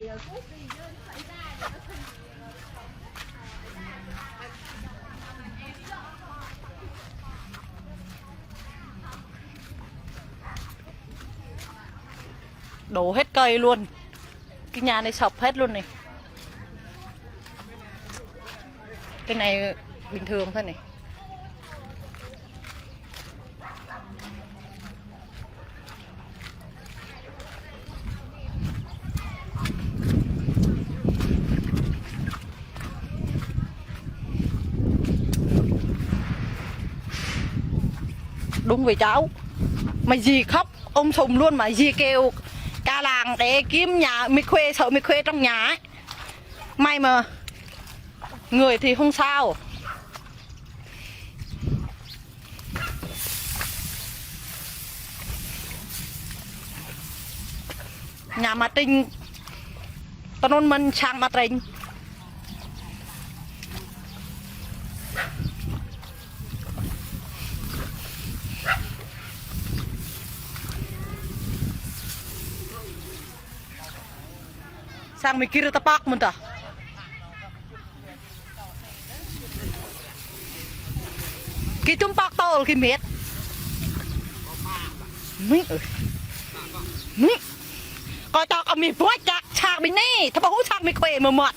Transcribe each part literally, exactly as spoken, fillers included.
Đổ hết cây luôn. Cái nhà này sập hết luôn này. Cái này bình thường thôi này. Đúng với cháu. Mà dì khóc um sùm luôn, mà dì kêu cả làng để kiếm nhà, mì khuê, sợ mì khuê trong nhà ấy. May mà người thì không sao. Nhà mà Trinh, tơ nôn mân sang mà Trinh. Sang mì kir tơpăk mơ̆n ta. Ki tơpăk tơl ki mĕt. Mĭ ơi. Mĭ. Kơ tơk amĭ bơ̆t čăk sang ƀing anai. Tơpăk hŭ sang mĭ khuê mơmŏt.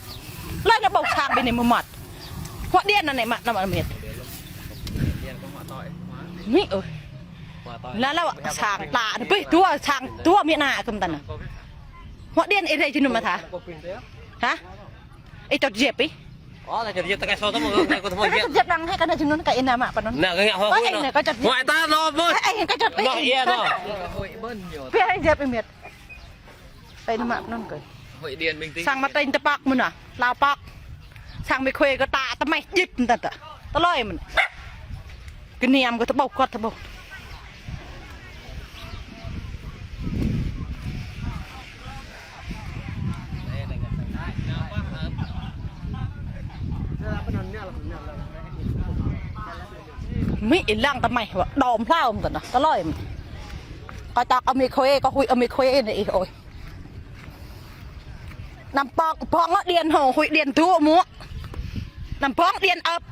Lơi anai ƀuh sang ƀing anai mơmŏt. Huă điên anai mă, anai mă mĕt. Mĭ ơi. Lơi lơi sang ta anai pih dua sang dua mĭ ană kơm tăn. Huă điên ih rai jơnum mă tha. Hă? Ih čŏt jĕp ih. Ơ, ta čŏt jĕp ta kai so tơ mơ̆, kai kơ tơ mơ̆. Čŏt jĕp năng hĕ kơ anai jơnum kơ ih anai mă pơ anŭn. Anai kơ ngă huă. Ơ, ih anai kơ čŏt jĕp. Huă ta anŭn mơ̆. Ơ, ih kơ čŏt. Anŭn ih anŭn. Pih ih jĕp ih mĕt. Kơ ih anai mă pơ anŭn kơ. Sang mă Trinh tơpăk mơ̆n anai. Hlâo păk. Sang mĭ khuê kơ ta tơmeh jĕp mơ̆n ta. Tơlơi mơ̆n. Kơ niam kơ tơƀuh kơt tơƀuh. Mĭ ih lăng tơmeh wă đom hlâo mơ̆n ta anai. Tơlơi mơ̆n. Kơ tơk amĭ khuê, kơ huĭ amĭ khuê anai ih ơi. Anăm pŏng, pŏng điện hŏ, huĭ điện tŭ mơ̆. Anăm pŏng điện ăp.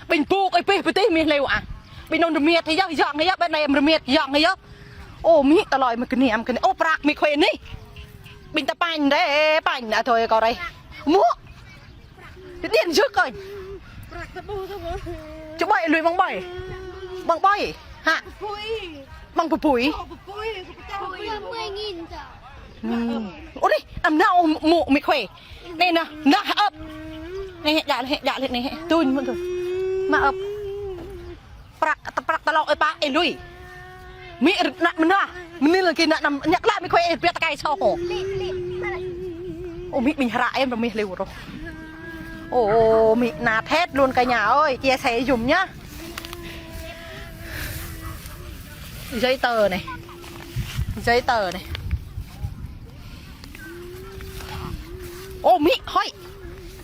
Ƀing pŭk ơi pih pơtih mih lêu ah. Ƀing anŭn rơmet hĭ yơh, yŏng hĭ yơh, ƀing anai rơmet yŏng hĭ yơh. Ô, mĭ tơlơi mơ̆ kơ niam kơ anai. Ô, prăk mĭ khuê anai. Ƀing ta pañ đê, pañ anai thôi kơ rai. Mŭk. Điện rơ̆k kơ. Čơƀai lui ƀơ̆ng ƀai. Ƀơ̆ng ƀai. Hă. Ƀơ̆ng pơpui. Ơ anai, anăm nao mŭk mĭ khuê. Anai anai, anai ăp. Anai, djă lĕ, djă lĕ anai. Tui mơ̆n tui. Mă ăp. Prăk, prăk tơlŏk ih pă ih lui. Mĭ rơnăk mơnah. Mơnil kơ ană anăm ñăk lă mĭ khuê ih biă tơkai soh hŏ. Ô mĭ ƀing hră em rơmih lêu rŏh. Ô mĭ nat hĕt luôn cả nhà ơi, chia sẻ giùm nhá. Giấy tờ này. Giấy tờ này. Ô mĭ hơi.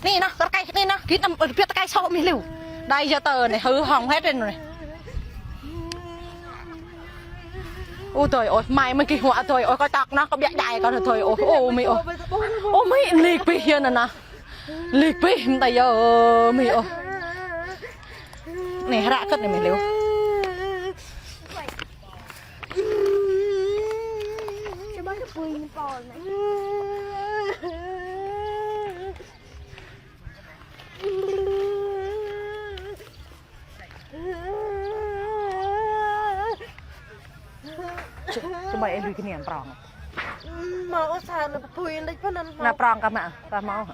Anai anai, tơkai anai anai, kĭt anăm biă tơkai soh mih lêu. Đây giấy tờ này hư hỏng hết rồi này. Ôi trời ơi, mai mơ̆ kơ huă ơi, ôi kơ tơk anai, kơ biă djai kơ ơi, ôi, ôi mĭ ơi. Ôi mĭ, lik pih yơh anai anai. Lik pih mơ̆n ta yơh, ơ mĭ ơi. Anai hră kơt anai mih lêu. Čơƀai ih lui kơ niam prŏng. Mâo ôh sa ană pơpui đĕč pơ anŭn. Ană prŏng kơ mă, kơ mâo.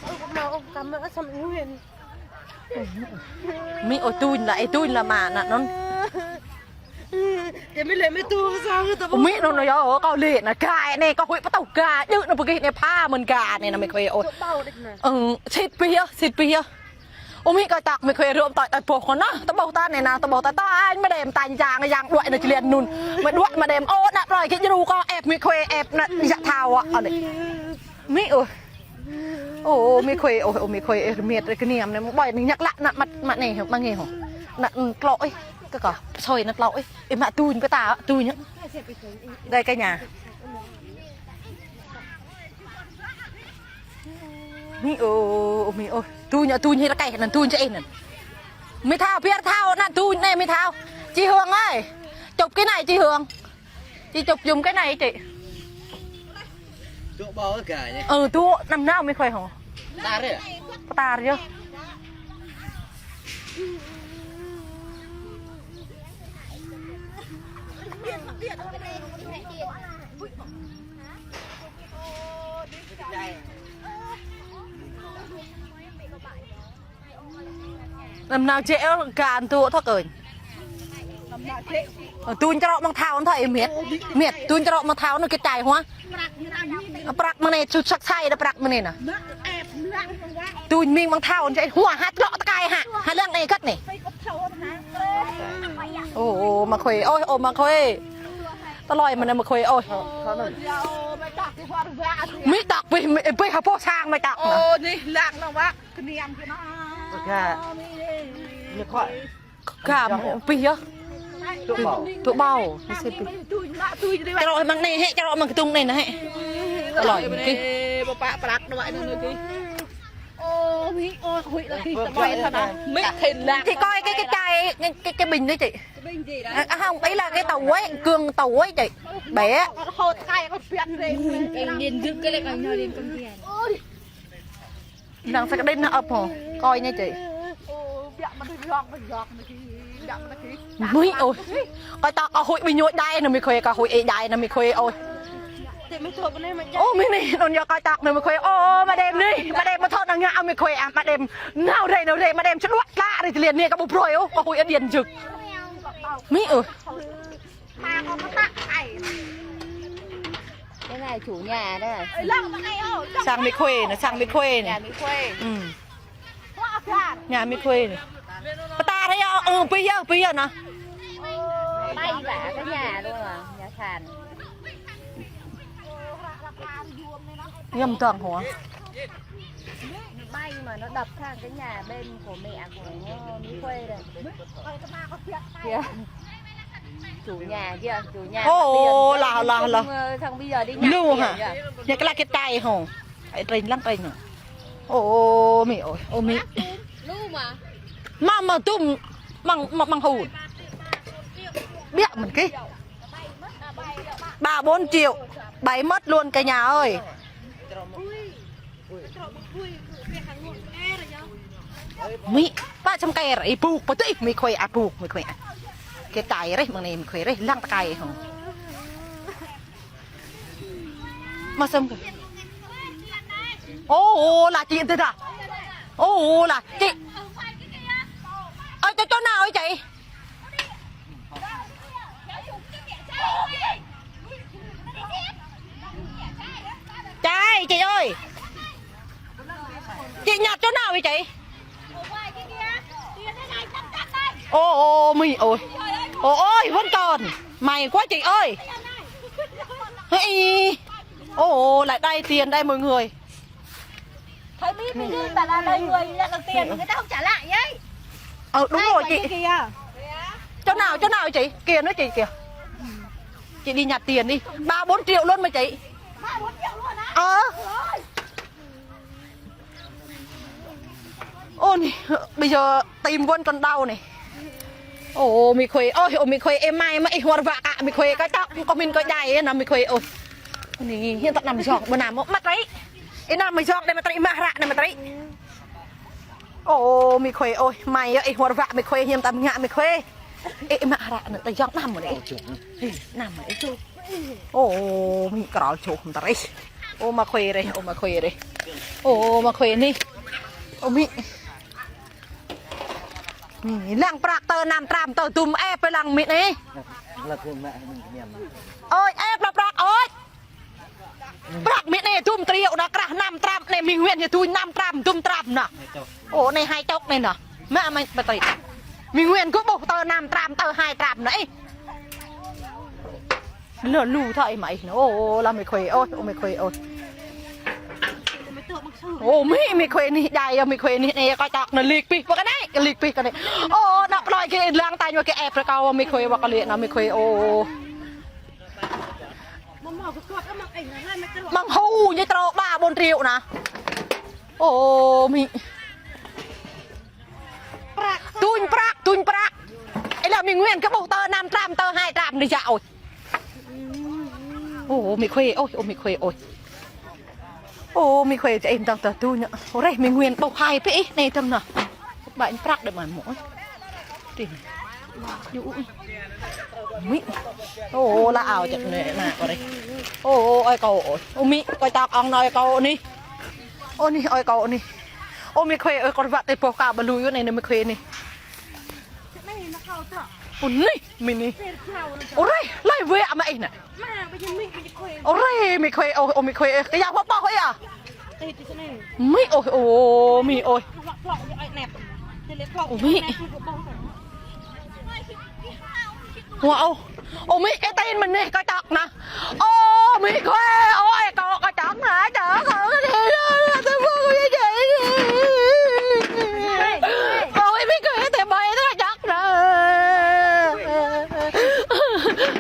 Ơ, kơ mâo, kơ mâo asăm ih huen. Mĭ ơi tuñ lă, ih tuñ lă mă ană anŭn. Kơ mĭ lĕ mĭ tu sa kơ tơƀuh. Mĭ anŭn yơh, kâo lĕ anai gai anai, kâo huĭ pơtŭ ga, djơ̆ anŭn pơgih anai pha mơ̆n ga anai ană mĭ khuê ơi. Ơ, sĭt pih yơh, sĭt pih yơh. Ơ mĭ kơ tơk mĭ khuê rơ̆m tơl tơƀuh kơ anai, tơƀuh ta anai anai, tơƀuh ta ta anai, mơ̆ đêm tañ jang, jang đuaĭ anai čơlian anŭn. Mơ̆ đuaĭ mơ̆ đêm, ơ, ană plơi kơ djru kâo ĕp mĭ khuê, ĕp ană jă thâo anai. Mĭ ơi. Ô, ô, mĭ khuê, ô, ô, mĭ khuê, ơ, rơmet, rơkơniam anai, mơ̆ ƀơi anai ñăk lă, ană mă, mă anai, mă anai hŏ. Ană, ơ, tlŏ ih, kơ kâo, soi ană tlŏ ih, ih mă tuñ pơ ta, tuñ yơh. Đây cả nhà. Mi ơi, mi ơi. Tuñ, tuñ hĭ rơkơi anŭn, tuñ čơ ih anŭn. Mi thâo, biă thâo anŭn, tuñ anai mi thâo. Chị Hương ơi, chụp cái này chị Hương. Chị chụp giùm cái này chị. Tŭ ƀâo gah nhỉ? Ừ, tŭ năm nao mi khuê hŏ. Tar yơh. Tar yơh. Năm nao jĕ ơ, gah anŭn tŭ thŏk ơi. Ơ, tuñ črŏ mơ̆ng thâo anŭn thŏk ih miĕt. Miĕt, tuñ črŏ mơ̆ng thâo anŭn kơ čai hua. Prăk mơ̆ng anai, ču săk sai đa prăk mơ̆ng anai nă. Tuñ mĭn mơ̆ng thâo anŭn čai hua, hă črŏ tơkai hă. Hă lăng anai kơt anai. Ô, ô, mă khuê, ôi, ô, mă khuê. Tơlơi mơ̆n anai mă khuê, ôi. Mi tŏk, bih, bih, hă pô sang mi tŏk nă. Ô, anai lăng lăng wă. Gah. Anai khuă. Gah, bih yơh. Tŭ ƀâo. Tŭ ƀâo. Anai si bih. Črŏ mơ̆ng anai hĕ, črŏ mơ̆ng kơdŭng anai nă hĕ. Tơlơi mơ̆n kih. Pơpă prăk đuaĭ anŭn kih. Ô, mi, ô, huĭ lagi. Tơlơi thâo nă. Mi khĭn lăng. Chị coi cái, cái chai, cái, cái, cái bình đấy chị. Cái bình gì đấy? À, à, không, ý là cái tàu ấy, Cương tàu ấy chị. Bé. Con hột cay, con phiền về. Cái điện giật cái lại còn nhờ đến công ty à? Năng săk đĭn hă ăp hŏ. Coi anai chị. Ui, ôi. Kơ tŏk kơ huĭ ƀing ñu djai nă mi khuê, kơ huĭ ih djai nă mi khuê, ôi. Ô, mi anai, anŭn yơh kơ tŏk nă mi khuê. Ô, mă đêm anai, mă đêm mă thŏ nă ngă mi khuê, à, mă đêm. Nao rai, nao rai, mă đêm čơđuaĭ tlă rai tơlơi anai kơ ƀu brơi, ô, kơ huĭ ih điện giật. Mi ơi. Cái này chủ nhà đây. Sang mi khuê nă, sang mi khuê nă. Nhà mi khuê. Ừ. Nhà mi khuê nă. Pơtă rai yơh, ừ, bih yơh, bih yơh nă. Bay cả cái nhà luôn à, nhà sàn. Ngăm tong hua. Bay mà nó đập sang cái nhà bên của mẹ của mi khuê đây. Kìa. Chủ nhà kìa, chủ nhà. Ô, ô, là, là, là. Thằng bây giờ đi nhặt tiền kìa. Lu hă? Ñu kơ lăk kơ tai hŏ. Ai trinh lăng trinh hŏ. Ô, ô, mi ơi, ô, mi. Lu mà. Mă, mă, tŭm, măng, măng, măng hŭn. Biă mơ̆n kih. Ba bốn triệu. Bay mất luôn cả nhà ơi. Mi, pă čăm kơ ih ƀŭk, pơtih mi khuê a ƀŭk, mi khuê a. Kơ tai reh, mơ̆ng anai mi khuê reh, lăng tơkai hŏ. Mă sâm kơ. Ô, ô, là chị tơ đa. Ô, ô, là chị. Ơ, chỗ, chỗ nào ấy chị? Chị, chị ơi. Chị nhặt chỗ nào vậy chị? Ô, ô, mi ơi. Ô, ôi, vẫn còn. May quá chị ơi. Ê. Ô, ô, lại đây, tiền đây mọi người. Thấy biết, mình đi bảo là đòi người nhận được tiền, người ta không trả lại ấy. Ờ, đúng rồi chị. Kìa. Chỗ nào, chỗ nào chị? Kìa, nói chị kìa. Chị đi nhặt tiền đi. Ba bốn triệu luôn mà chị. Ba bốn triệu luôn á? Ờ. Ôi. Ô, anai, bây giờ tìm vẫn còn đau này. Ô, mi khuê, ôi, ô, mi khuê, ê, may mă ih hua rơwă kơ mi khuê, kơ tŏk, kơ min kơ djai, nă mi khuê, ôi. Anai, hiư̆m tŏ anăm jŏk, ƀu anăm, mă trĭ. Ih anăm mă jŏk, đe mă trĭ, mă hră, đe mă trĭ. Ô, mi khuê, ôi, may yơh, ih hua rơwă mi khuê, hiư̆m tŏ ngă mi khuê. Ê, mă hră, nă, tơ jŏk anăm mơ̆n ih. Ê, anăm mơ̆n ih. Ô, mi krăl čuh mơ̆n tơ reh. Ô, mă khuê reh, ô, mă khuê reh. Ô, mă khuê anai. Ô, mi. Mi, lăng prăk tơ năm trăm tơ dŭm ĕp lăng mi anai. Ơi, ĕp lăng prăk, ơi. Prăk mi anai dŭm triệu nă, krah năm trăm anai, mi Nguyễn ñu tuñ năm trăm, dŭm trăm nă. Ô, anai hai chục anai nă. Mă, mă, mă trĭ. Mi Nguyễn kơ ƀuh tơ năm trăm, tơ hai trăm nă ih. Lơ lu thoi mă ih nă. Ô, ô, lah mi khuê, ôi, ô, mi khuê, ôi. Ô, mi, mi khuê anai, djai yơh mi khuê anai, anai, kơ tŏk nă lik pih, pơ kơ anai, lik pih kơ anai. Ô, nă plơi kơ lăng tañ wă kơ ĕp rơkâo, mi khuê, wă kơ lĕ nă, mi khuê, ô. Măng hŭn ñu trŏ ba bốn triệu nă. Ơ, Mi. Prăk. Tuñ prăk, tuñ prăk. Ê, lĕ Mi Nguyên kơ ƀuh tơ năm trăm, tơ hai trăm anai yă ôh. Ơ, Mi Khuê ơi, ơ, Mi Khuê ơi. Ơ, Mi Khuê, či êm tơ̆ng tơ tuñ. Ơ, reh Mi Nguyên ƀuh hai pơ ih, anai tơ̆ng nă. Ƀañ prăk đơi mơ̆n mơ̆. Tih. Yu, ui. Mi. Ơ, la ao čĕp anai, nă, kơ reh. Ơ, ơi kâo ơi. Ơ, Mi, kâo čăk ŏng anai kâo anai. Ơ, anai, ơi kâo anai. Ơ, Mi Khuê ơi, kâo wă tơi pô ka ƀu lui anai, anai Mi Khuê anai. Ơ, anai, Mi anai. Ơ, reh, lai wĕ ama ih nă. Ơ, reh, Mi Khuê, ơ, ơ, Mi Khuê, ơ, kơ yă hua ƀuh ơi à. Mi ơi, ơ, Mi ơi. Ơ, Mi. Wow. Ơ, Mi, ê, tin mơ̆n anai, kâo čăk nă. Ơ, Mi Khuê, ơ, ơi kâo, kâo čăk nă, čăk. Ơ, Mi Khuê, tơi ƀai, kâo čăk nă.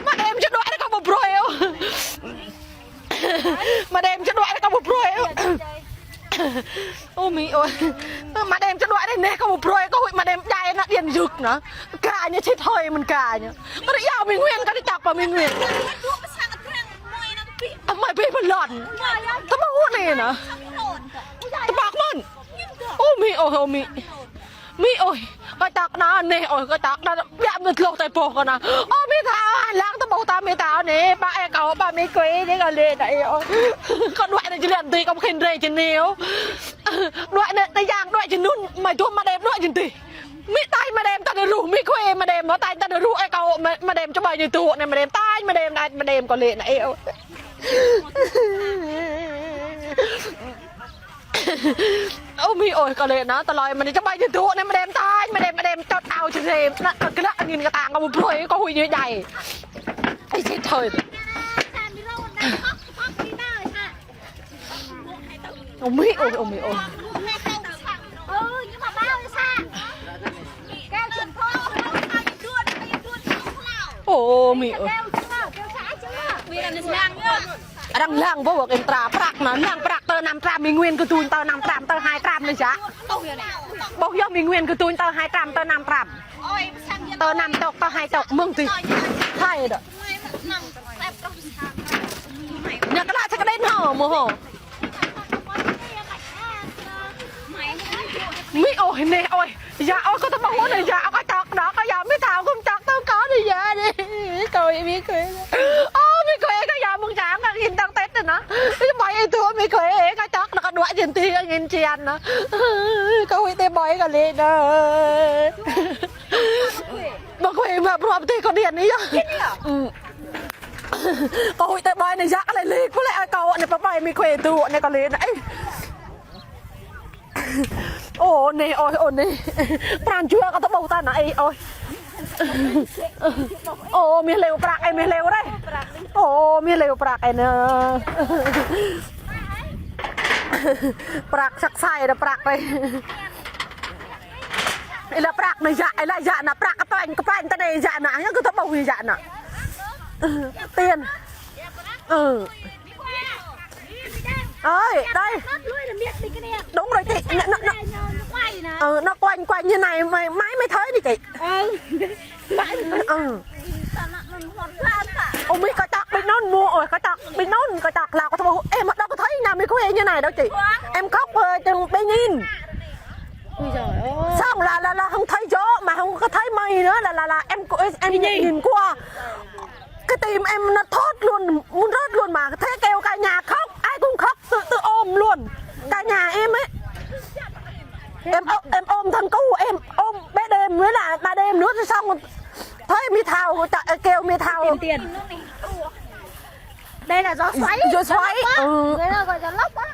Mă đêm čơđuaĭ anai kâo ƀu brơi ôh. Mă đêm čơđuaĭ anai kâo ƀu brơi ôh. Ơ, Mi ơi. Mă đêm čơđuaĭ anai, anai kâo ƀu brơi, kâo huĭ mă đêm djai nă, điện giật nă. Gah ñu sĭt hơi mơ̆n gah ñu. Kâo yă Mi Nguyên, kâo čăk pơ Mi Nguyên. Amai ƀing ƀlŏn. Tơƀuh anai nă. Tơƀăk mơ̆n. Ơ, Mi ơi, ơ, Mi. Mi ơi, kâo čăk nă, anai ơi, kâo čăk nă, biă mơ̆n tơlơi tơi pô kâo nă. Ơ, Mi Thao, lăng tơƀuh ta Mi Thao anai, ƀă ơi kâo, ƀă Mi Khuê, anai kâo lĕ nă, ơi. Kâo đuaĭ anai jơlan tih, kâo khĭn rai jơlan anai. Đuaĭ anai, anai yang, đuaĭ jơnun, mă dôm mă đêm, đuaĭ jơlan tih. Mi tai mă đêm ta anai ruh, Mi Khuê mă đêm, mă tai ta anai ruh, ơi kâo, mă, mă đêm čơƀai ñu tŭ, anai mă đêm tai, mă đêm, anai mă đêm kâo lĕ nă, ơi. Ơ, Mi ơi, kâo lĕ nă, tơlơi mơ̆n anai čơƀai ñu tŭ anai mă đêm tai, mă đêm, mă đêm čŏt ao čơrem. Nă, kâo glăk angin kơ tang, kâo ƀu brơi, kâo huĭ ñu djai. Ê, sĭt hơi. Ơ, Mi ơi, ơ, Mi ơi. Ơ, Mi ơi. Arăng lăng ƀuh wơ̆t em tra prăk nă, lăng prăk tơ năm trăm, Mi Nguyên kơ tuñ tơ năm trăm, tơ hai trăm anai yă. Ƀuh yơh Mi Nguyên kơ tuñ tơ hai trăm, tơ năm trăm. Tơ năm tŏk, tơ hai tŏk, mơ̆ng tih. Hai đă. Ñu kơ lă čơkđen hŏ, mơ̆ hŏ. Mi ơi, anai ơi. Yă ơi, kâo tơƀuh anai yă, kâo čăk nă, kâo yă Mi Thao kơ čăk tơ kâo anai yă anai. Kâo Mi Khuê. Ơ, Mi Khuê, kâo yă mơ̆ng čang, kâo angin tang tet nă. Ih ƀai ih tŭ Mi Khuê, kâo čăk nă, kâo đuaĭ jơlan tih, angin čian nă. Kâo huĭ tơi ƀai kâo lĕ nă. Ƀu Khuê mă bruă tih kâo điện anai yơh. Kâo huĭ tơi ƀai anai yă, kâo lĕ lĕ, kâo lĕ ơi kâo anai pơƀai Mi Khuê tŭ anai kâo lĕ nă. Ơ. Ơ, anai ơi, ơ, anai. Pran jua kâo tơƀuh ta nă, ê, ơi. Ơ, Mi lĕ prăk, ê, Mi lĕ reh. Ơ, Mi lĕ prăk, ê, nă. Prăk săk sai đah prăk reh. Ê, lĕ prăk nă yă, ê, lĕ yă nă, prăk kơpañ, kơpañ ta anai yă nă, ñu kơ tơƀuh yă nă. Tiền. Ơ. Ơi, đây. Đúng rồi chị. Nó, nó, nó, ừ, nó quanh quanh như này, mày, máy mới thấy đi chị. Ừ. Ôi, mi kơ tăk ƀing anŭn mua, ôi, kơ tăk ƀing anŭn, kơ tăk là có thua. Em đâu có thấy nào mi khuê như này đâu chị. Em khóc, ờ, chừng bên nhìn. Ôi giời ơi. Xong là, là, là không thấy gió mà không có thấy mày nữa, là, là, là em, em nhìn qua. Cái tim em nó thót luôn, muốn rớt luôn mà. Thế kêu cả nhà khóc, ai cũng khóc, tự, tự ôm luôn. Cả nhà em ấy. Em ô-, em ôm thằng cu, em ôm bé Đêm với là bà Đêm nữa, xong thấy mi Thảo, kêu mi Thảo. Tiền, tiền. Đây là gió xoáy. Gió xoáy. Gió lốc á. Ừ. Đây là gọi gió lốc á.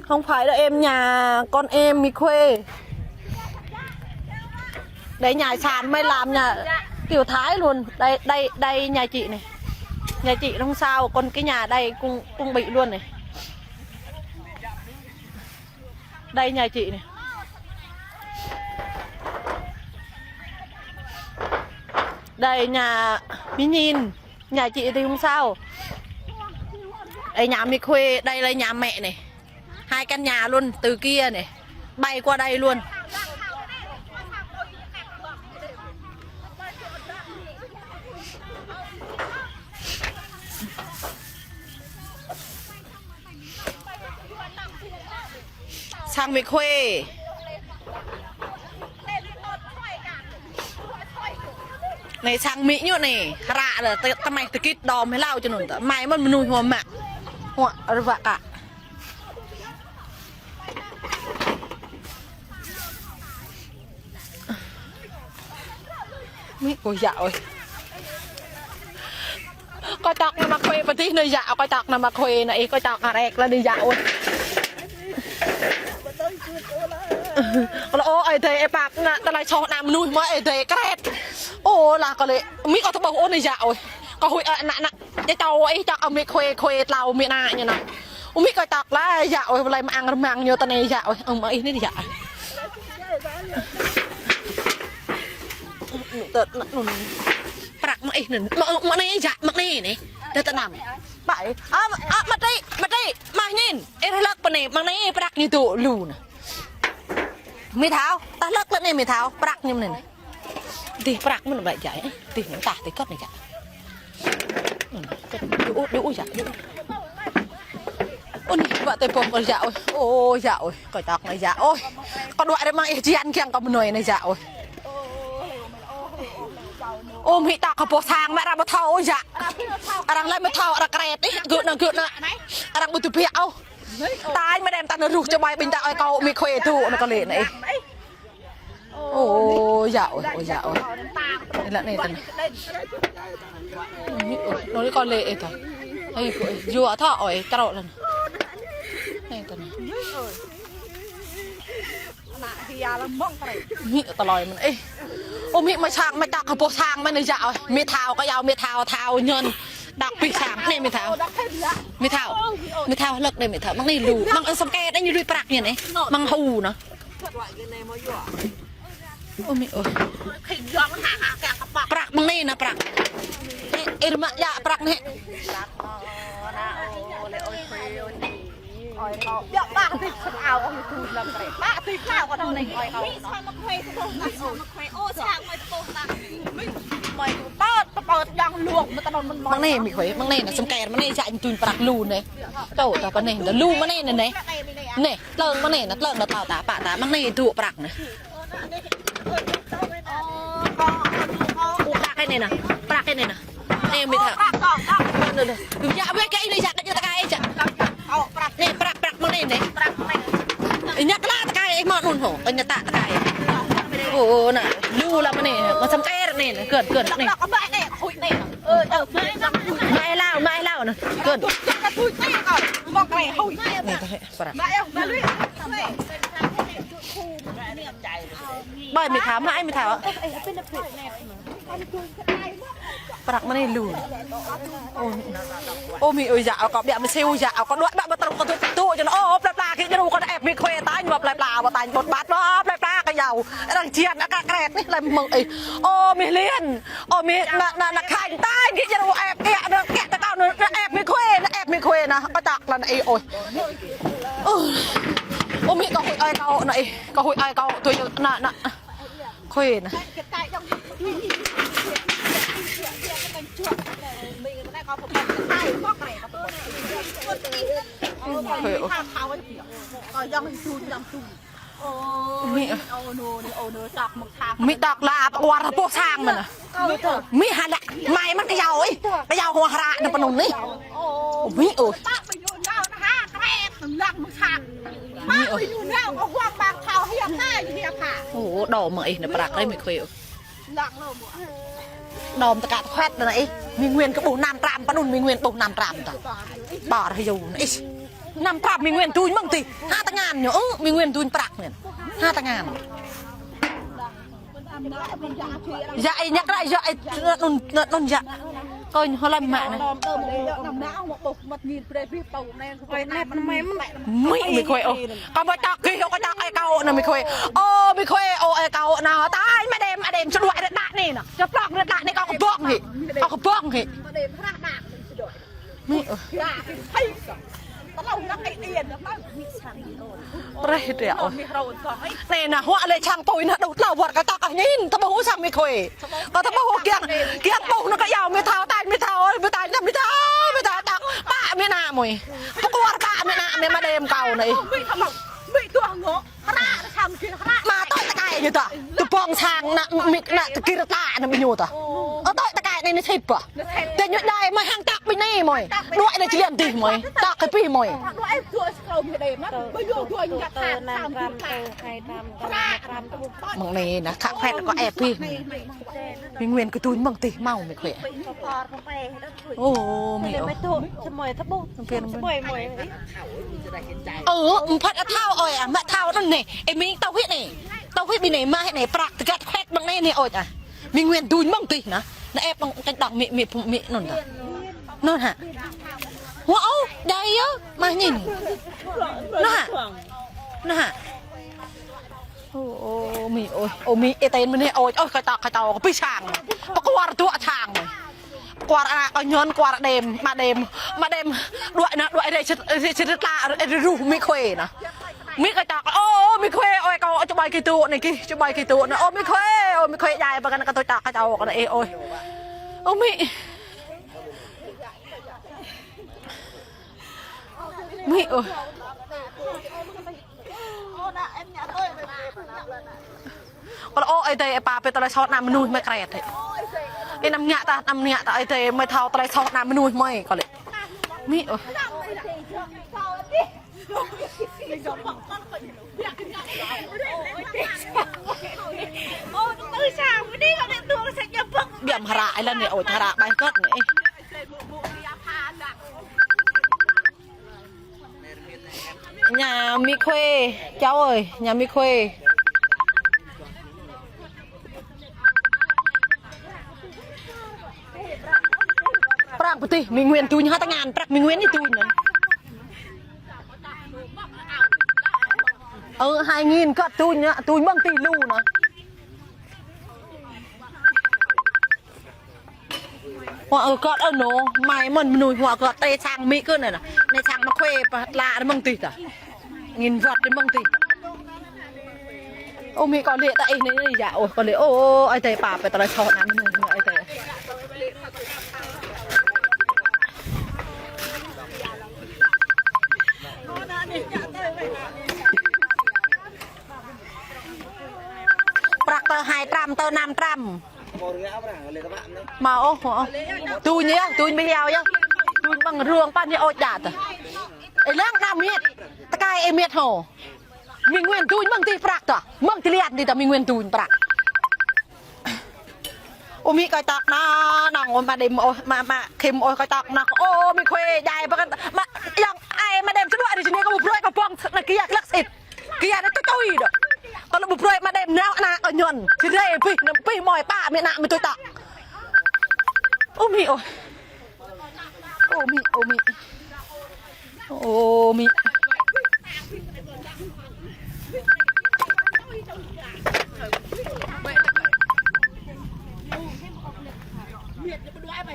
Không phải là em, nhà con em mi khuê. Đây nhà sàn, mày làm nhà kiểu Thái luôn. Đây, đây, đây nhà chị này. Nhà chị không sao, còn cái nhà đây cũng, cũng bị luôn này. Đây nhà chị này. Đây nhà Mỹ Nhìn. Nhà chị thì không sao. Ơi nhà Mi Khuê, đây là nhà mẹ này. Hai căn nhà luôn, từ kia này. Bay qua đây luôn. Sang Mi Khuê. Anai sang Mi ñu anai, hră lĕ, tơ-, tơmai tơkĭt đom hơlâo čơnŭn tơ. Mai mơ̆n mơnuih hua mă. Hua rơwă kă. Mi ơi yă ơi. Kơ tŏk nao mă Khuê pơdih nao yă, kơ tŏk nao mă Khuê nao ih, kơ tŏk nao rek lă nao yă ơi. Kơ lă ơ, ơi dơi ê pap nă, tơlơi soh nă mơnuih mă ơi dơi kret. Ơ, lah kơ lĕ, mi kơ tơƀuh ơ nao yă ơi. Kơ huĭ ơ nă nă. Ê čô ih čŏk Mi Khuê, Khuê tlâo Mi nă ñu nă. Ơ mi kơ tŏk lah yă ơi, wơlai mă ang rơmang ñu tơ anai yă ơi. Ơ mă ih anai yă. Prăk mă ih anai, mă, mă anai yă, mă anai anai. Tơ tơ năm. Bai. Ơ, ơ, mă tĭ, mă tĭ, mă ñin. Ih hlăk pơ anai, mă anai prăk ñu tŭ lu nă. Mi Thao, tah hlăk lĕ anai Mi Thao, prăk ñu mơ̆n anai. Dih prăk mơ̆n ƀai jai, dih mơ̆n tah dih kơt anai jai. Dih u, dih u jai, dih u. Ơ anai, ƀă tơi pô kơ yă ơi. Ơ yă ơi, kơ tŏk anai yă ơi. Kơ đuaĭ rơmang ih jian kiăng kơ mơnuih anai yă ơi. Ơ mi tŏk kơ pô sang mă arăng ƀu thâo yă. Arăng lĕ ƀu thâo, arăng kret ih, gơ̆ nă, gơ̆ nă. Arăng ƀu tơbiă ôh. Tañ mă đem tah nao ruh čơƀai ƀing ta ơi kâo Mi Khuê tŭ nă kơ lĕ nă ih. Ơ yă ơi, ơ yă ơi. Ih lă anai tơ nă. Ơ anai kơ lĕ ih tơ. Ơi kơ ih, yua thâo ơi, trŏ lă nă. Anai tơ nă. Mi tơlơi mơ̆n ih. Ơ mi mă sang, mă tŏk kơ pô sang mă anai yă ơi. Mi Thao kơ yua Mi Thao, Thao ñăn. Đŏk pih sang, anai Mi Thao. Mi Thao. Mi Thao hlăk anai Mi Thao. Mơ̆ng anai lu. Mơ̆ng ơi săm ke anai ñu lui prăk ñu anai. Mơ̆ng hu nă. Ơ mi ơi. Prăk mơ̆ng anai nă prăk. Ih, ih rơmang yă prăk anai. Mơ̆ng anai Mi Khuê, mơ̆ng anai nă săm ke mơ̆ng anai yă ñu tui prăk lu anai. Tŏ ta pơ anai, lu mơ̆ng anai nă anai. Anai, tlơ̆ng mơ̆ng anai nă, tlơ̆ng nă tao ta, pă ta, mơ̆ng anai tŭ prăk nă. Ơ, prăk anai nă, prăk anai nă. Anai Mi Thao. Anai, anai. Yă wĕ kơ ih anai yă kơ ñu tơkai ih yă. Anai prăk, prăk mơ̆ng anai anai. Ih ñu tơlă tơkai ih mă anŭn hŏ, ih ñu tơlă tơkai. Ơ, nă, lu lăm anai, mă săm ke anai nă, kơ̆n, kơ̆n anai. Mă ih hlâo, mă ih hlâo nă, kơ̆n. Anai tơlơi prăk. Ƀai Mi Thao, mă ih Mi Thao. Prăk mơ̆ng anai lu. Ơ, ơ mi ơi yă, kơ ƀiă mơ̆ siu yă, kơ đuaĭ ƀă mơ̆ trŭk kơ tŭ, tŭ, čơnŭn, ơ, plơi pla kơ ñu kơ ĕp Mi Khuê tañ, mă plơi pla, mă tañ ƀôt ƀat, mă plơi pla kơ yua. Arăng jian, kơ kret anai lăm mơ̆ng ih. Ơ mi Liên, ơ mi nă, nă, nă Khanh tañ, kơ ñu ĕp, kơ nă, kơ tơkâo nă, ĕp Mi Khuê, nă ĕp Mi Khuê nă, kơ tŏk lă nă ih ơi. Ơ. Ơ mi kơ huĭ ơi kâo nă ih, kơ huĭ ơi kâo tui nă, nă. Khuê nă. Khuê ơi. Mi, mi tŏk lă, ƀuăr pô sang mơ̆n. Mi hă lă, mai mơ̆n kơ yua ih, kơ yua hua hră nă pơ anŭn anai. Mi ơi. Ơ, đom mơ̆ng ih nă prăk rai Mi Khuê ơi. Đom tơkă tơkhuet nă ih. Mi Nguyên kơ ƀuh năm trăm, pơ anŭn Mi Nguyên ƀuh năm trăm tơ. Ƀar hyu nă ih. Năm trăm Mi Nguyên duñ mơ̆ng tih. Hă tơngan ñu, ơ, Mi Nguyên duñ prăk anŭn. Hă tơngan. Yă ih ñăk ră, yă ih anŭn, anŭn yă. Kơ ñu hlăm mă nă. Mi, Mi Khuê ơi. Kơ mă tŏk kơ, kơ tŏk ơi kâo nă Mi Khuê. Ơ Mi Khuê, ơ ơi kâo nă. Tañ mă đem, mă đem, čơđuaĭ rơđah anai nă. Čơplŏk rơđah anai kơ kơƀong hĭ. Kơ kơƀong hĭ. Mĭ, ơ. Preh đeh, ơ. Anai nă huă lĕ sang tui nă đôč tlâo wơ̆t kơ tơkah ñin, tơƀuh sang mĭ Khuê. Kâo tơƀuh kiăng, kiăng ƀuh nă kơ yua mĭ thâo, tañ mĭ thâo, ơi, mĭ tañ, mĭ thâo, mĭ thâo, tăk. Pă mĭ nă mơi. Pơkuar pă mĭ nă mơi, mă đêm kâo anai. Mă tui tơkai ñu ta. Tơƀơ̆ng sang nă mĭ nă tơkir ta nă mĭ ñu ta. Ơ tui tơkai anai nă sĭt ƀă. Tơ ñu đai mơi hăng tăk ƀing anai mơi. Đuaĭ anai či lian dih mơi. Tăk kơ pih mơi. Mơ̆ng anai nă khă khĕt kơ ĕp pih. Mĭ Nguyên kơ tui mơ̆ng tih hmâo mĭ Khuê. Ơ, mĭ ơ. Phiăn mơ̆n. Ơ, mơ̆ phat ăt thâo ơi, ă, mă thâo anŭn anai. Ê, mĭ tâo hĭ anai. Tâo hĭ ƀing anai, mă hĭ anai, prăk tơgăt khĕt mơ̆ng anai anai ơi, ă. Mĭ Nguyên tui mơ̆ng tih nă. Nă ĕp mơ̆ng kĕnh đŏng mĭ, mĭ, mĭ anŭn ta. Anŭn hă. Huă ơ, đai yơh, mă ñin. Anŭn hă. Anŭn hă. Ơ, ơ, mĭ ơi, ơ, mĭ, ê, tơl mơ̆n anai ơi, ơ, kơ tăk, kơ tăk, kơ pih sang. Pơkuar tơƀuh sang. Kuar ană kâo ñon, kuar đêm, mă đêm, mă đêm, đuaĭ nă, đuaĭ rĕ čit, rĕ čit rĕ tla, rĕ rĕ ruh mĭ Khuê nă. Mĭ kơ tăk, ơ, ơ, mĭ Khuê, ơi, kâo čơƀai kơ tŭ anai kơ, čơƀai kơ tŭ anai, ơ, mĭ Khuê, ơ, mĭ Khuê, djai ƀă kơ nă kơ tui tăk kơ tâo kơ nă, ê, ơi. Ơ, mĭ. Mĭ, ơ. Kâo lăi, ơ, Ơi Adai, ơ, pap, pĕ tơlơi soh ană mơnuih mơi kret hĕ. Ơ, anăm ngă ta, anăm ngă ta, Ơi Adai, mơi thâo tơlơi soh ană mơnuih mơi, kâo lăi. Mĭ, ơ. Biă mă hră, ơ, lăn anai, ơ, hră ƀai kơt anai. Nhà mĭ Khuê, cháu ơi, nhà mĭ Khuê. Prăk pơtih, mĭ Nguyên tui hă tơngan, prăk mĭ Nguyên ñu tui anŭn. Ơ, hai nghìn kơt tui anŭn, tui mơ̆ng tih lu anŭn. Huă kơt anŭn, mai mơ̆n mơnuih huă kơt tơ sang mĭ kơ anŭn. Anai sang mă Khuê pơtla mơ̆ng tih ta. Nghìn wăt mơ̆ng tih. Ơ mĭ kâo lĕ ta ih anai anai yă, ơ kâo lĕ, ơ, ơ, Ơi Adai pap, pĕ tơlơi soh ană mơnuih mơi Ơi Adai. Prăk tơ hai trăm, tơ năm trăm. Mă ôh, ôh. Tui ñu yơh, tui ƀu hiao yơh. Tui ƀơ̆ng rông păn ñu ôč đa tơ. Ê lăng đa miet. Tơkai ê miet hô. Mĭ Nguyên tui mơ̆ng tih prăk tơ. Mơ̆ng tih liat dih tơ mĭ Nguyên tui prăk. Ơ mĭ kơ tăk nă, nŏng ơ mă đêm ôh, mă, mă khĭm ôh kơ tăk nă. Ơ mĭ Khuê djai ƀă kơ, mă, yŏng ai mă đêm čơđuaĭ ri čơnê kơ ƀu brơi kơ ƀơ̆ng nă kiăng glăk sĭt. Kiăng nă tui tui đôč. Kâo lăi ƀu brơi mă đêm nao ană kâo ñon. Či rai pih, nă pih mơi pă mĭ nă mĭ tui tăk. Ơ mĭ ơi. Ơ mĭ, ơ mĭ. Ơ mĭ.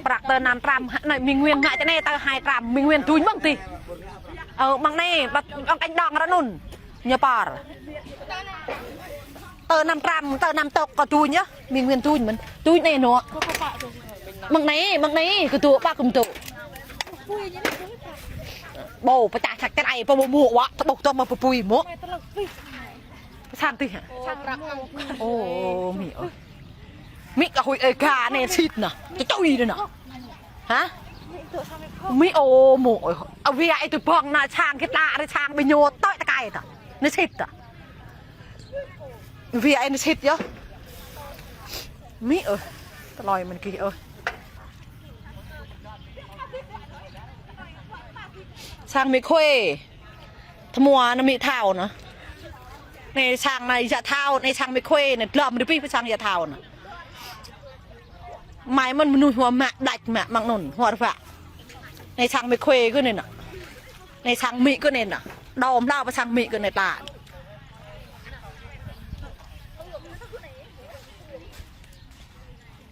Prăk tơ năm trăm, anai mĭ Nguyên ngă čơnê tơ hai trăm, mĭ Nguyên tui mơ̆ng tih. Ơ, mơ̆ng anai, ƀă, ƀă kĕnh đŏng ră anŭn. Ñu păr. Tơ năm trăm, tơ năm tŏk kơ tui ñu, mĭ Nguyên tui mơ̆n. Tui anai nŏ. Mơ̆ng anai, mơ̆ng anai, kơ tui pă kơ tui. Ƀu, pơčah čăk čăk ai, pơmŭ mŭ wă, tơƀuh tơm mă pơpui mŭ. Sang tih hă? Ơ, mĭ ơi. Mĭ kơ huĭ ơi gah anai sĭt nă. Tui tui đôč nă. Hă? Mĭ ơ mơ̆ ơi. Ơ wĭ ai tui ƀơ̆ng nă sang kơ ta ri sang ƀing ñu tui tơkai ta. Nă sĭt ta. Wĭ ai nă sĭt yơh. Mĭ ơi. Tơlơi mơ̆n kih ơi. Sang mĭ Khuê. Tơmua nă mĭ thâo nă. Anai sang nă yă thâo, anai sang mĭ Khuê, anai glŏm rơbih pơ sang yă thâo nă. Mai mơ̆n mơnuih huă mă đač mă măng anŭn, huă rơwă. Anai sang mĭ Khuê kơ anai nă. Anai sang mĭ kơ anai nă. Đom hlâo pơ sang mĭ kơ anai tla.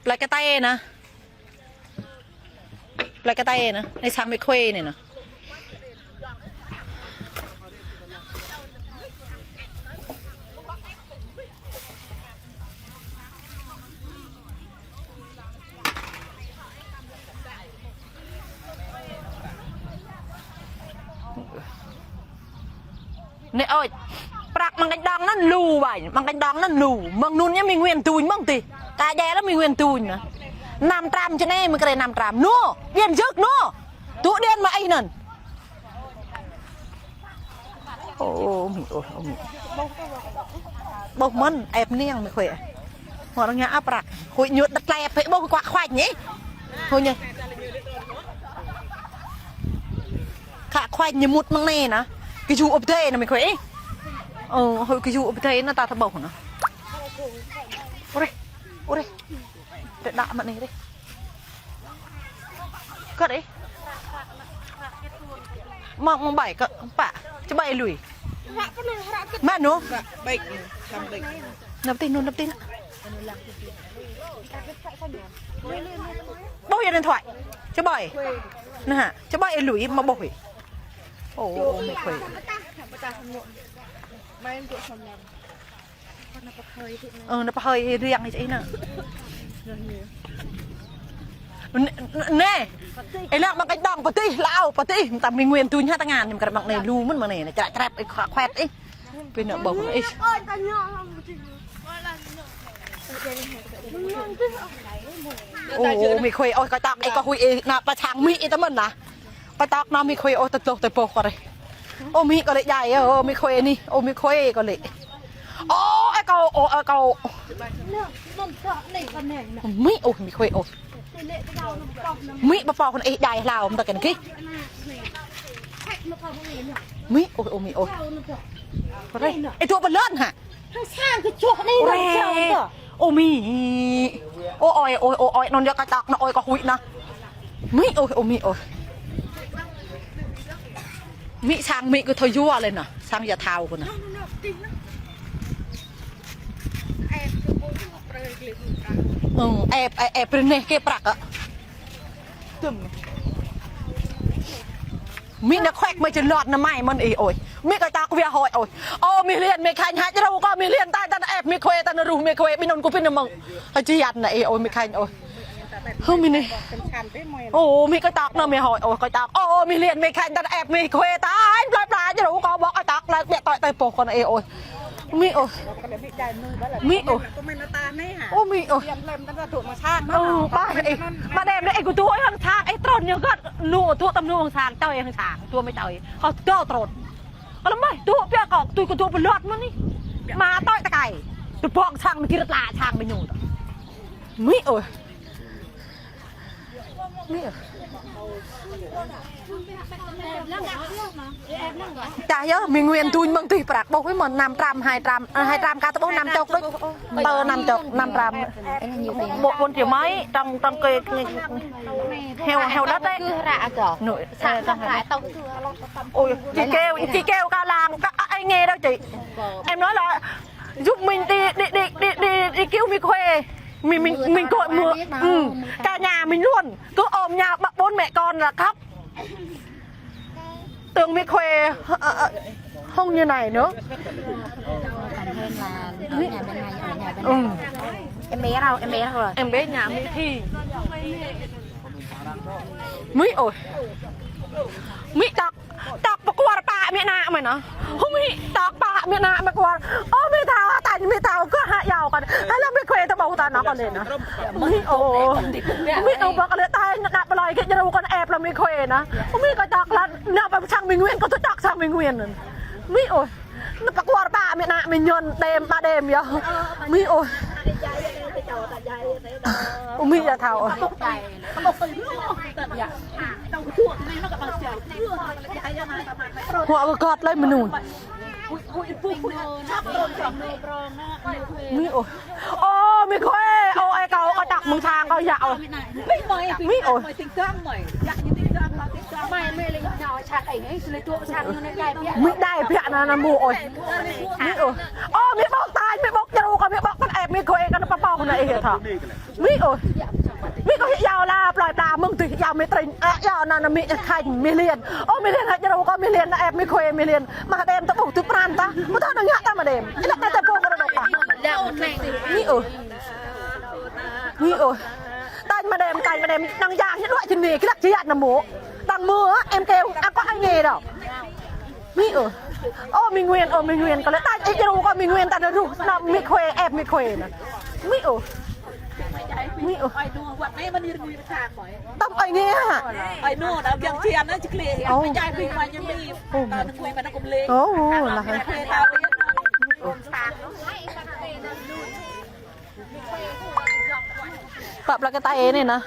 Tơlơi kơ tê nă. Plơi kơ tơi anai, anai sang Mi Khuê anai anai. Anai ơi, prăk mơ̆ng kơnh đŏng anŭn lu ƀañ, mơ̆ng kơnh đŏng anŭn lu, mơ̆ng anŭn ñu Mi Nguyên tuñ mơ̆ng tih. Kơ djai lăm Mi Nguyên tuñ anŭn. Năm trăm čơnĕ mơ̆ng kơrê năm trăm. Nô, điện giật nô. Tŭ điện mă ih anŭn. Ô, Mi ơi, ô, Mi. Ƀuh mơ̆n, ĕp niăng Mi Khuê. Hua răng ña ăp prăk. Huĭ ñu đăt lĕ pĕ ƀuh kua khuañ ñu. Huĭ ñu. Kha khuañ ñu mŭt mơ̆ng anai anŭn. Kơju ôp dơi anŭn Mi Khuê. Ơ, huĭ kơju ôp dơi anŭn ta thâo ƀuh anŭn. Ôh rê, ôh rê. Rê đă mă anai rê. Kơt ih. Mă mă ƀai kơ pă. Čơƀai lui. Mă nô. Năp tih nô, năp tih nô. Ƀuh yơh điện thoại. Čơƀai. Anai hă, čơƀai lui mă ƀuh ih. Ô, Mi Khuê. Ơ, nao pơhơi riăng ih čơ ih anŭn. Anai, ih lăng mơ̆ng kơnh đŏng pơtih, hlâo pơtih, mơtam Mi Nguyên tuñ hă tơngan, ñu kơrăm mơ̆ng anai lu mơ̆n mơ̆ng anai, črăk črăp ih khuĕt ih. Pĭ nao ƀuh ih. Ô, Mi Khuê, ôi, kơ tŏk ih kơ huĭ ih, anŭn pơ sang Mi ih tơ mơ̆n anŭn. Kơ tŏk anŭn Mi Khuê ôh, tơtlôh tơƀôh kơ rê. Ơ Mi kơ lĕ djai, ơ Mi Khuê anai, ơ Mi Khuê kơ lĕ. Ơ, ơi kâo, ơ, ơi kâo. Mi ôh, Mi Khuê ôh. Mi ƀu pô kơ ih djai hlâo mơ̆n tơ kơnơ̆ng kih. Mi ôh, ơ Mi ôh. Kơ rê. Ih tŭ pơlŏn hă? Hăng sang kơčoh anai. Ôh, nang rê. Sang tơ. Ơ Mi. Ơ ơi, ơ ơi, ơ ơi, anŭn yơh kơ tŏk anŭn ơi kơ huĭ anŭn. Mi ơi, ơ Mi ơi. Mi sang Mi kơ thâo yua lĕ anŭn. Sang yua thâo kơ anŭn. Ơ, ĕp, ĕp, ĕp, brơi anai kơ prăk ă. Mi nao khuĕk mơi čơlŏt nao mai mơ̆n ih ơi. Mi kơ tŏk wia hơi ơi. Ơ Mi Liên, Mi Khanh hă, djru kơ Mi Liên, tơl tơl ĕp Mi Khuê, tơl ruh Mi Khuê, ƀing anŭn kơ ƀing anŭn mơ̆ng. Hă či yăn anai ih ơi Mi Khanh ơi. Hơ Mi anai. Ơ Mi kơ tŏk nao Mi hơi ơi, kơ tŏk. Ơ Mi Liên, Mi Khanh, tơl ĕp Mi Khuê, tơl plơi plơi djru kơ ƀuh kơ tŏk lĕ biă tơi tơi pô kơ anai ih ơi. Mi ơi. Mi ơi. Ơ Mi ơi. Ơ, ƀă ih. Mă đêm đơi ih kơ tui ih hăng sang, ih trŭn ñu gơ̆t. Nô, tŭ tăm nô hăng sang, tơi hăng sang, tŭ mơi tơi. Kơ tŭ trŭn. Kơ lăm mơi, tŭ biă kơ, tui kơ tŭ pơlŏt mơ̆n anai. Mă tơi tơkai. Tơƀŏng sang, mơi kir tla sang, mơi ñu tơ. Mi ơi. Mi ơi. Čah yơh, Mi Nguyên tuñ mơ̆ng tih prăk ƀuh wĭ mơ̆n năm trăm, hai trăm, ơ, hai trăm kơ tơƀuh năm chục đôč. Tơ năm chục, năm trăm. Bộ bốn triệu mấy, trong, trong cái, cái heo, heo đất đấy. Nội, ờ, trong heo đất. Ôi, chị kêu, chị kêu cả làng, các anh nghe đâu chị. Em nói là giúp mình đi, đi, đi, đi, đi, đi cứu Mi Khuê. Mình, mình, mình gọi mưa, ừ, cả nhà mình luôn. Cứ ôm nhau, bốn mẹ con là khóc. Tưởng Mi Khuê, ờ, ờ, không như này nữa. Còn hơn là ở nhà bên này, ở nhà bên này. Ừ. Em bé đâu, em bé đâu rồi? Em bé nhà Mi Thi. Mi ơi. Mi tŏk, tŏk pơkuar pă Mi ană mơi anŭn. Hơ Mi tŏk pă Mi ană mơi kuar. Ơ Mi thâo, tañ Mi thâo, kơ hă yua kơ. Hă lăng Mi Khuê tơƀuh tơnăn kơ lĕ anŭn. Mi ơi. Mi ơi, ƀă kơ lĕ tañ, ană plơi kơ djru kơ ĕp lăng Mi Khuê anŭn. Mi kơ tŏk lăng, anŭn pơ sang Mi Nguyên, kơ tŭ tŏk sang Mi Nguyên anŭn. Mi ơi. Anŭn pơkuar pă Mi ană Mi ñon đêm, ba đêm yơh. Mi ơi. Ơ Mi yơh thâo. Huă kơ gơ̆t lơi mơnuih. Mi ơi. Ơ Mi Khuê, ơ ơi kâo, kơ tŏk mơ̆ng sang kâo yă ơi. Mi ơi. Mi đai biă anŭn anŭn Mi ơi. Mi ơi. Ơ Mi ƀuh tañ, Mi ƀuh djru kơ, Mi ƀuh kơ ĕp Mi Khuê kơ anŭn pơpŏh anŭn ih thâo. Mi ơi. Mĭ kâo hĭ iâu la plơi pla mơ̆ng tih iâu mĭ Trinh, a, iâu anăn mĭ Khanh mĭ Liên. Ô mĭ Liên hă djru kâo mĭ Liên, ep mĭ Khue mĭ Liên. Mă đêm ta ƀuh tŭ pran ta. Mơta anăn ngă ta mă đêm. Ih lăk ta ta ƀuh kơ rơdŏk ta. Mĭ ơi. Mĭ ơi. Tañ mă đêm, tañ mă đêm. Năng jang hĭ đuaĭ čơni, kơ lăk čiat nă mô. Đang mơ, em kêu, a, kâo ai nghe đâu. Mĭ ơi. Ô mĭ Nguyên, ô mĭ Nguyên, kâo lĕ tañ, ih djru kâo mĭ Nguyên ta nă ruh, nă mĭ Khue, ep mĭ Khue nă. Mĭ ơi. Mĭ ơi. Tăm ai nghe hă? Ô. Ô, lah. Pă plơi kơ ta ê anai nă.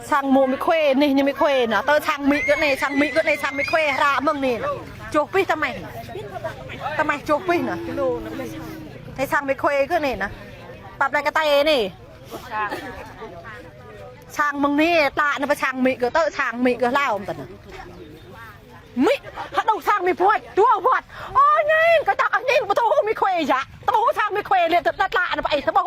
Sang mô mĭ Khue, anih ñu mĭ Khue nă. Tơ sang mĭ kơ anai, sang mĭ kơ anai, sang mĭ Khue hră mơ̆ng anai nă. Čoh pih ta mĕh. Ta mĕh čoh pih nă. Tơ sang mĭ Khue kơ anai nă. Pă plơi kơ ta ê anai. Sang mơ̆ng anai, tlă nă pơ sang mĭ kơ, tơ sang mĭ kơ hlâo mơ̆n ta nă. Mĭ, hơđŭk sang mĭ puăč, dua wăt. Ơ, anŭn, kơ čăk, anŭn, ƀu thâo mĭ Khue yă. Tơ ƀu sang mĭ Khue lĕ, tơ tlă nă pơ ih, tơ ƀu.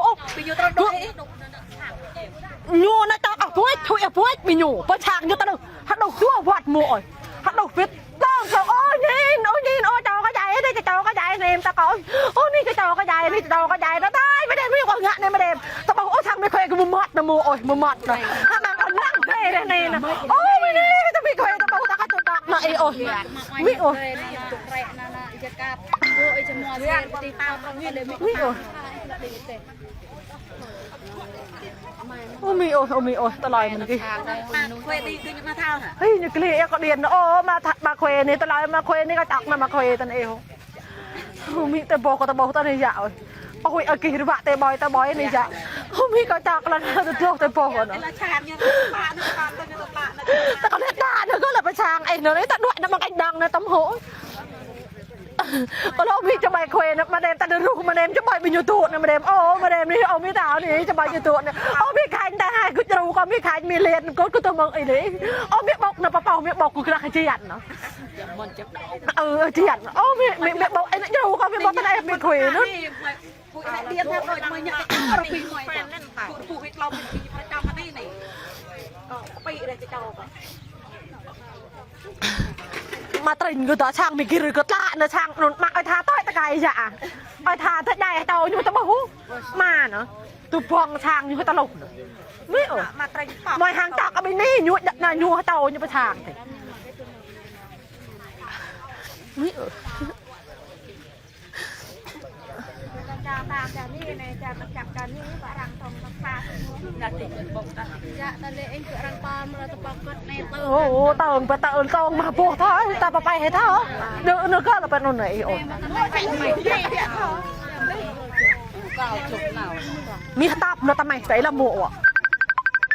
Ñu nă čăk, ơ, puăč, thui, ơ, puăč, mĭ ñu. Pơ sang ñu tơ nă, hơđŭk dua wăt mô ơi. Hơđŭk pĭt. Lăng kơ, ơ, anŭn, ơ, anŭn, ơ, čô kơ jai, anai, čô kơ jai, anai, ta kơ. Ơ, anai, čô kơ jai, anai, čô kơ jai, ta, ta, mă đêm mĭ kâo ngă anai mă đêm. Tơ ƀu, ơ, sang mĭ Khue kơ mô măt nă mô ơi, mô măt nă. Hă, mă kâo lăng kơ anai nă. Ơ, mĭ anai, ta mĭ Khue, ta ƀu, ta kơ čô čăk nă, ơ, ơi. Mĭ ơi. Mĭ ơi. Ơ mĭ ơi, ơ mĭ ơi, tơlơi mơ̆n gih. Hĭ, ñu kli ĕ kơ điện nă, ơ, mă tha-, mă Khue anai, tơlơi mă Khue anai kơ čăk nă mă Khue tơ anai ơ. Ơ mĭ tơ ƀuh kơ tơ ƀuh tơ anai yă ơi. Ơ huĭ ơ gih rơbă tơ ƀơi, tơ ƀơi anai yă. Ơ mĭ kơ čăk lăng tơ tơlơi tơ ƀuh kơ nă. Tơ kơ lĕ ta nă kơ lĕ pơ sang, ơ, nă, ta đuaĭ nă mă kanh đang nă tăm hô. Ơ, lŏ mĭ čơbai Khue nă, mă đêm ta nă ruh, mă đêm čơbai ƀing ñu tŭ nă, mă đêm, ơ, mă đêm anai, ơ, mĭ ta anai, čơbai ñu tŭ nă. Ơ, mĭ Khanh ta hai, gơ̆ djru kâo mĭ Khanh, mĭ Liên, gơ̆ kơ tơ mơ̆ng ih anai. Ơ, mĭ ƀŏk nă, pơpao mĭ ƀŏk, gơ̆ kơ lăk čiat nă. Ơ, čiat. Ơ, mĭ, mĭ, mĭ ƀŏk, ơ, djru kâo mĭ ƀŏk ta nă, mĭ Khue nă. Mă Trinh gơ̆ ta sang mĭ gir gơ̆ tlă nă sang anŭn mă ơi tha tơi tơkai yă. Ơi tha tơi djai tơ ñu tơ ƀuh. Mă nă. Tơ ƀơ̆ng sang ñu tơ lŭk nă. Mĭ ơi. Mơi hăng čăk kơ ƀing anai ñu nă ñu tơ ñu pơ sang tơi. Mĭ ơi. Ô, ô, tơ̆ng, pơ tơ̆ng, tơ̆ng mă ƀuh thâo, ta pơpai hĭ thâo. Nơ, nơ kơ lă pơ anŭn anai, ô. Mĭ hơtăp nă ta mĕh, tơ ih lăm mô.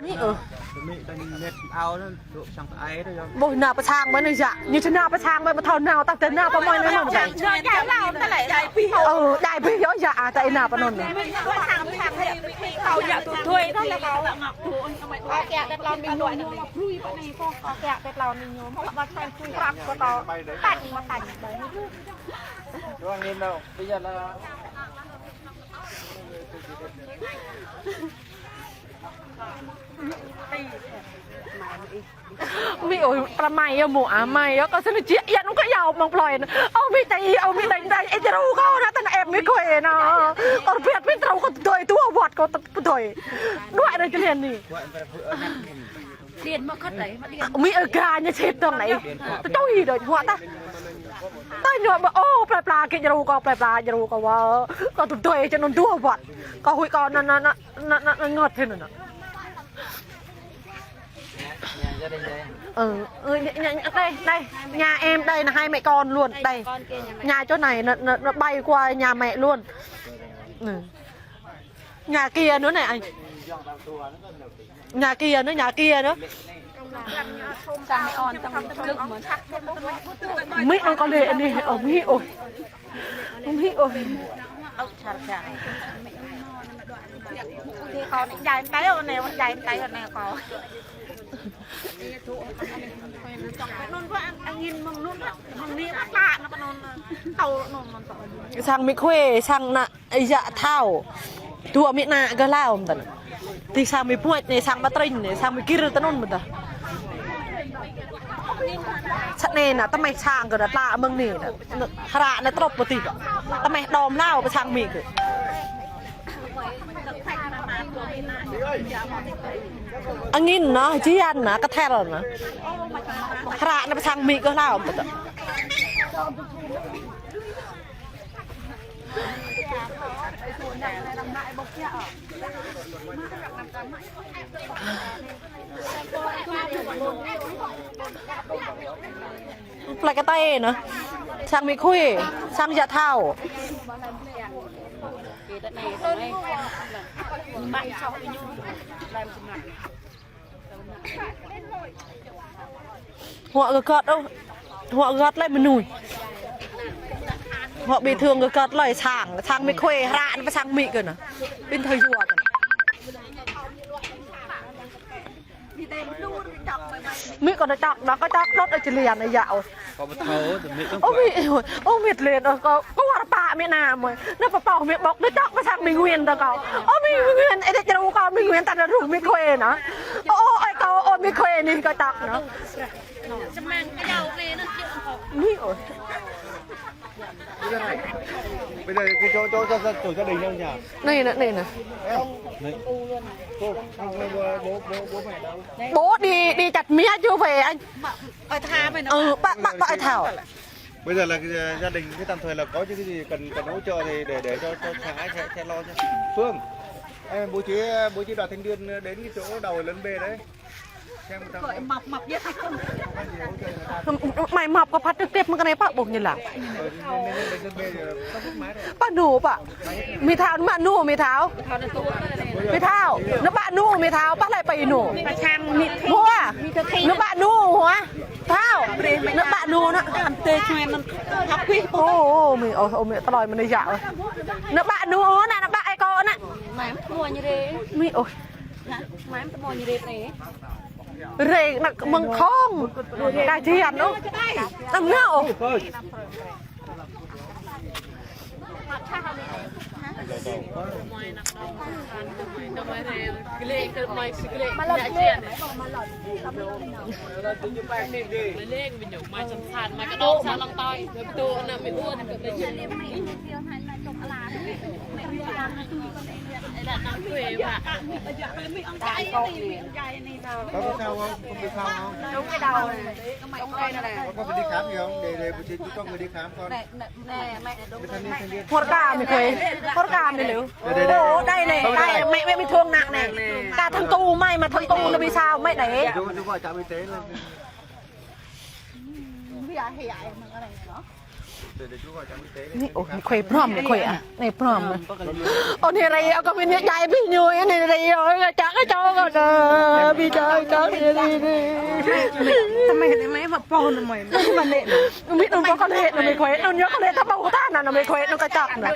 Mĭ ơi. Ƀuh nă pơ sang mơi anai yă. Ñu či nao pơ sang mơi ƀu thâo nao, tăp tơ nao pơ mơi anai mơ̆n ƀai. Ơ, djai pih yơh yă, a, tơ ih nao pơ anŭn. Mĭ ơi, pla mai yơh mô a mai yơh, kâo sĭt či iâu nŭn kơ iâu mơ̆ng plơi nă. Ơ mĭ tơi, ơ mĭ tơi, tơi, ơ djru kâo nă, tơnă ĕp mĭ Khue nă. Kâo biăt mĭ djru kâo tơdơi, dua wăt kâo tơdơi. Dua anai čơlen anai. Điện mă khăt đơi, mă điện. Mĭ ơi ga ñu sĭt tơ̆ng anai. Tơtui đơi, huă ta. Tơña ƀă, ơ, plơi pla kơ djru kâo, plơi pla djru kâo wă. Kâo tơdơi čơnŭn dua wăt. Kâo huĭ kâo nă, nă, nă, nă, nă, nă, ngơ̆t hĭ nă. Nhà, nhà gia đình đây. Ừ, ừ, nhà, nhà, nhà, đây, đây, nhà em đây là hai mẹ con luôn, đây. Nhà chỗ này nó, nó, nó bay qua nhà mẹ luôn. Ừ. Nhà kia nữa này anh. Nhà kia nữa, nhà kia nữa. Mĭ ăn con đi, đi, ôm mĭ ơi. Ôm mĭ ơi. Thì con dạy tay ở này, con dạy tay ở này con. Nôn có ăn, ăn nhìn mông nôn, mông ni bắt lạ nó, nôn, tàu nôn, nôn tàu. Sang mĭ Khue, sang nă, ơ yă thâo. Dua mĭ nă gơ̆ hlâo mơ̆n tơ̆. Tih sang mĭ puăč anai, sang mă trinh anai, sang mĭ kir tơnŭn mơ̆n tơ̆. Sat anai nă, tơmeh sang gơ̆ nă, tla mơ̆ng anai nă. Hră nă trŏp pơ tih kơ. Tơmeh đom hlâo pơ sang mĭ gơ̆. Angin nă, jian nă, kơthel nă. Hră nă pơ sang mĭ gơ̆ hlâo mơ̆n tơ̆. Plek kơ tơi nă. Sang mĭ khue, sang yă thâo. Huă gơgăt ôh. Huă gơgăt lĕ mơnuih. Huă ƀĭ thương gơgăt lĕ sang, sang mĭ khue, hră nă pơ sang mĭ gơ̆ nă. Pin thơ yua tơ̆. Mĭ kâo nă čŏk, nă kâo čŏk đôč ơ čơlian ơ yă ôh. Kâo ƀu thâo, tơ mĭ tơ̆ng. Ơ mĭ, ơ mĭ tlen ôh, kâo, kâo wơr pă mĭ nă mơi. Nă pơpŏh mĭ ƀŏk, nă čŏk pơ sang mĭ Nguyên tơ kâo. Ơ mĭ Nguyên, ơ đĕč rơu kâo mĭ Nguyên ta nă rŭ mĭ khue nă. Ơ, ơ, ơi kâo, ơ mĭ khue anai kâo čŏk nă. Mĭ ơi. Bây giờ này, bây giờ cái chỗ, chỗ, chỗ, chỗ gia đình đâu nhỉ? Anai nă, anai nă. Em. Cô, bố, bố, bố, bố mẹ đâu? Bố đi, đi chặt mía chưa về anh. Ơi Tha mày nó. Ừ, bác, bác, bác Ơi Thảo. Bây giờ là, ờ, gia đình cứ tạm thời là có những cái gì cần, cần hỗ trợ thì để, để cho, cho xã sẽ, sẽ lo cho. Phương, em bố trí, bố trí đoàn thanh niên đến cái chỗ đầu lấn bê đấy. Xem người ta có. Mày mọc có phát trực tiếp mà cái này bác buộc như là. Ờ, nên, nên, nên lấn bê rồi, tao bút máy rồi. Bác nụ bác. Mì thảo, mă nụ mì thảo. Mì thảo, nă bă nụ mì thảo, bă lĕ pă nụ. Hua, nă bă nụ hua. Thảo, nă bă nụ nă. Ô, ô, mì, ô, ô, mì, tơlơi mì nă yă. Nă bă nụ nă, nă bă ai kâo nă. Mì, ô. Rê nă mơ̆ng khŏng. Ka jian ôh. Nă mă ôh. Có, có sao không? Không bị sao không? Đúng cái đầu này. Đúng cái này này. Có, có phải đi khám gì không? Để, để, để, để cho người đi khám con. Này, này, này, mẹ, đúng rồi, mẹ. Hor ka mì khue. Hor ka mì liu. Đây, đây, đây. Ồ, đây này, đây, mẹ, mẹ bị thương nặng này. Nè, nè. Cả thằng cu mày mà thằng cu nó bị sao, mày đấy. Chú, chú gọi trạm y tế lên. Anai, ôh, anai khue pơhrăm, anai khue ah. Anai pơhrăm. Ôh, anai rai, kâo pơmĭn ñu djai abih ñu, anai rai, ôh, čăk kơ čô kâo nă. Abih čô, čô, anai rai, anai. Tơmeh, tơmeh, mă pô nă mơi. Mă nĕ. Mĭ nŭn kâo lĕ, nŭn mĭ khue, nŭn ñu kâo lĕ, ta ƀuh ta nă, nŭn mĭ khue, nŭn kâo čăk nă.